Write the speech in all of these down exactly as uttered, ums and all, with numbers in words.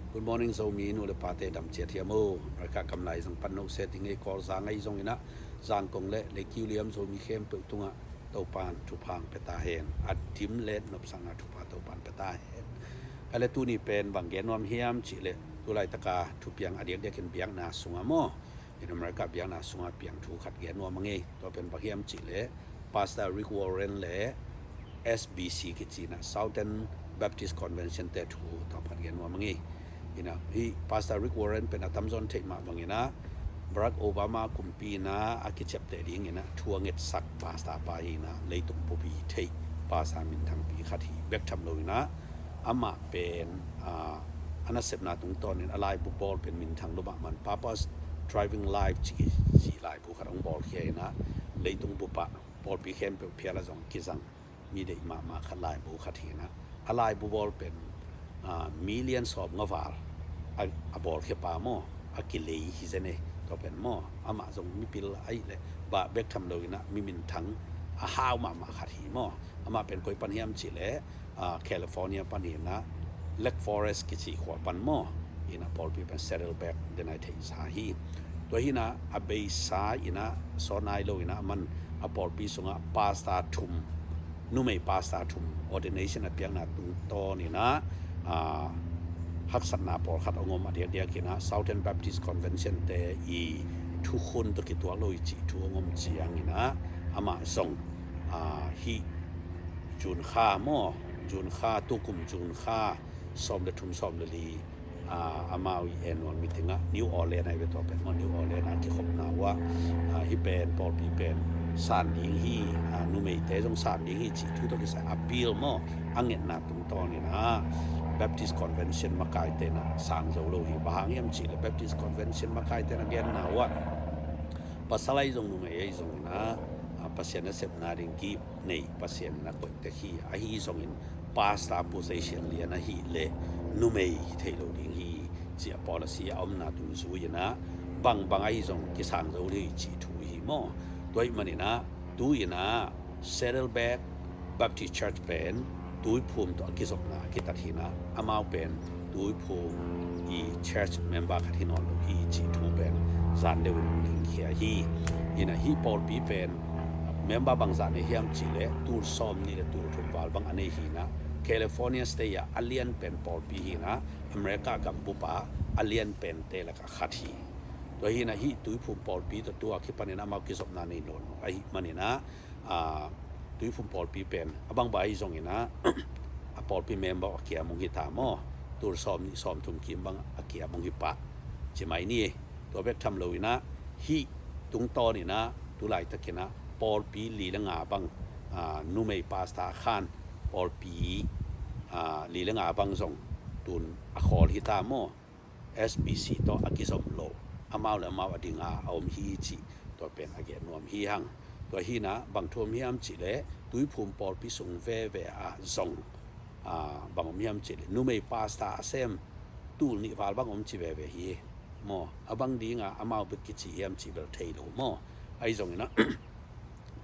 Good morning, Zomi nu le pate, dam ciat hiam o. America gam lai zang pan no se ti ngei, Kawlzang ahi zongin ah, Zangkong le Leikiu liam Zomi khempeuh tungah Topa'n thupha hong pia ta hen. A dim le nopsakna thupha Topa'n pia ta hen. Ahih leh tuni pen bang gen nuam hiam cih leh, tu laitaka thupiang a diakdiakin biakna sungah maw, in America biakna sungah piang thu khat gen nuam ing ei. Tua pen bang hiam cih leh, Pastor Rick Warren le S B C kici in ah, Southern Baptist Convention te thu tawm khat gen nuam ing ei. In ah, hih Pastor Rick Warren pen a tamzaw in theih mah bangin ah, Barack Obama kumpi in ah a kiciapteh dingin ah thu a ngetsak pastor pa hi in ah, leitung bupi thei pastor minthangpi khat hi bek tham loin ah, amah pen, ah, a nasepna tungtawnin a laibu bawl pen minthang lua mahmah, Purpose Driven Life ci, ci laibu khat hong bawlkhia in ah, leitung bup ah pawlpi khempeuh phial ah zong kizang mi deih mahmah khat, laibu khat hi in ah, a laibu bawl pen, ah, million sawmnga val a, a bawlkhia pa maw, a kilei hi zen e. Tua pen maw, amah zong mipil ahih leh bah bek tham loin ah mi minthang a hau mahmah khat hi maw. Amah pen koi pan hiam cih leh, ah, California pan hi in ah, Lake Forest kici khua pan maw, in ah pawlpi pen Saddleback den a i theihsa hi. Tua hi in ah, a beisa in ah sawt nai loin ah, aman a pawlpi sungah pastor thum, numei pastor thum ordination a piakna tungtawnin ah, ah, haksatna pawlkhat hong om a diakdiakin ah, Southern Baptist Convention te i thukhun tawh kituak lo i cih thu hong om ciangin ah, amah zong, ah, hih June kha maw, June kha, tukum June kha sawm le thum, sawm le li, ah, amau i annual meeting ah, New Orleans ahi ve, tua pen maw, New Orleans ah kikhopna uh ah, ah, hih pen pawlpi pen san ding hi, ah, numeite zong san ding hi cih thu tawh kisai appeal maw, a ngetna tungtawnin ah, Baptist Convention makaite in ah sang zo lo hi. Bang hang hiam cih leh, Baptist Convention makaite in a genna uh ah, pasal ahi zong, numei ahi zongin ah, ah, Pasian nasepna ding gift nei, Pasian in a koih tek hi. Ahi zongin pastor position lian ahih leh numei hi thei lo ding hi, ci-a policy a omna tung zui in ah, bangbang ahi zong kisang zo ding hi cih thu hi maw. Tua ahih manin ah, tu in ah Saddleback Baptist Church pen Tuiphum tawh a kizopna a kitat hi in ah, amau pen Tuiphum i church member khat hi nawn lo hi cih thu pen zan deuh in hong dingkhia hi. In ah hih pawlpi pen member bangzah nei hiam cih leh, tul sawm nih le tul thum val bang a nei hi in ah, California State ah a lian pen pawlpi hi in ah, America gambup ah a lian pente lakah khat hi. Tua hi in ah hih Tuiphum pawlpi tawh tu a kipanin amau kizopna nei nawn lo ahih manin ah, ah, Tuiphum pawlpi pen a bangbang ahi zongin ah, a pawlpi member a kiam hong hi ta maw, tul sawm nih sawm thum kim bang a kiam hong hi pah, ci mai ni. Tua bek tham loin ah, hih tungtawnin ah tu laitakin ah pawlpi li le nga bang, ah, numei pastor khan pawlpi, ah, li le nga bang zong tun a khawl hi ta maw. S B C tawh a kizom lo, amau le amau a dinga a om hi cih tua pen a gen nuam hi hang. Tua hi in ah bang thu om hiam cih leh, Tuiphum pawlpi sung veve ah zong, ah, bang om hiam cih leh, numei pastor a sem tul nih val bang om ci veve hi maw. A bang dinga amau bek kici hiam cih bel thei lo maw. Ahi zongin ah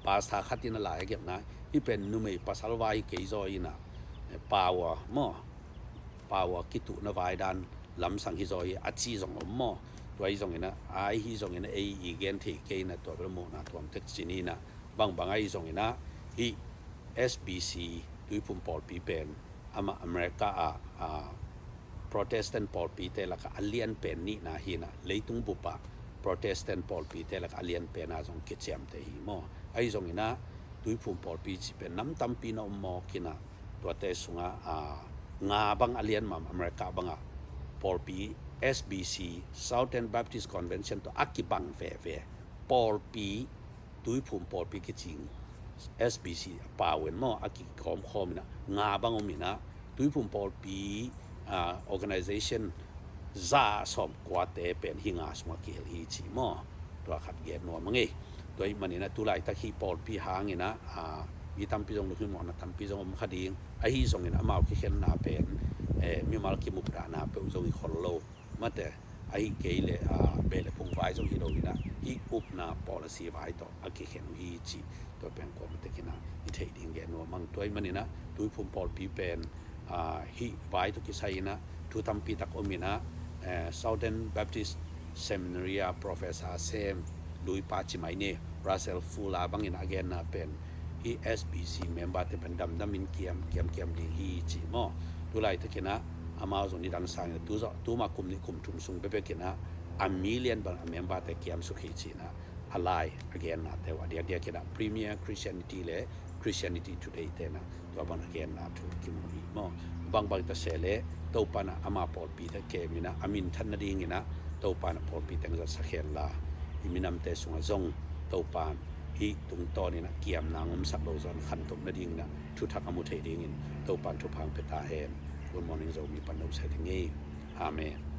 pastor khat in a lai a kepna, hih pen numei pasal vai hi kei zaw in ah, eh, power maw, power kituhna vai dan lamsang hi zaw hi a ci zong om maw. Tua hi zongin ah, ahi zongin ah ei i gen thei kei in ah, tua bel muhna tuam tek ci ni in ah, bangbang ahi zongin ah hih S B C Tuiphum pawlpi pen amah America ah, ah, Protestant pawlpite lakah a lianpen nihna hi in ah, leitung bup ah Protestant pawlpite lakah a lianpen a zong kiciamteh hi maw. Ahi zongin ah Tuiphum pawlpi cih pen nam tampi na om mawk in ah, tuate sungah, ah, nga bang a lian mahmah, America bangah pawlpi S B C, Southern Baptist Convention tawh a kibang veve pawlpi, Tuiphum pawlpi kici in, S B C a pau in maw, a kikawmkhawm in ah nga bang om in ah, Tuiphum pawlpi, ah, organization za sawmkuate pen hih nga sungah kihel hi ci maw. Tua khat gen nuam ing ei. Tua ahih manin ah tu laitak hih pawlpi hangin ah, ah, mi tampi zong lunghimawhna tampi zong om kha ding. Ahi zongin amau kikhenna pen, eh, mimal kimupdahna peuh zong hi khol lo. Mate, ahi kei leh, ah, beh le phung vai zong hi lo in ah, hih upna policy vai tawh a kikhen uh hi cih, tua pen kuamah tek in ah i theih ding gen nuam ing. Tua ahih manin ah Tuiphum pawlpi pen, ah, hih vai tawh kisai in ah thu tampi tak om in ah, eh, Southern Baptist Seminary a professor sem luipa ci mai ni, Russell Fuller bangin a genna pen hih S B C member te pen damdam in kiam kiam kiam ding hi ci maw. Tulaitak in ah amau zong nidang sangin tu zawh tuma kum nih kum thum sung bekbek in ah a million bang a member te kiam suk hi ci in ah a lai a genna te uh a diakdiak in ah Premier Christianity le Christianity Today te in ah tua bang a genna thu kimu hi maw. Bangbang ta se leh Topa in ah ama pawlpi te kem in ah a minthan nading in ah Topa in ah pawlpi teng zat sak hen la, i minamte sungah zong Topa in hih tungtawn in ah kiamna ngomsak lo zong khantoh nading in ah thuthak a mu thei dingin Topa in thupha pia ta hen. Good morning Zomi pan no se ding hi. Amen.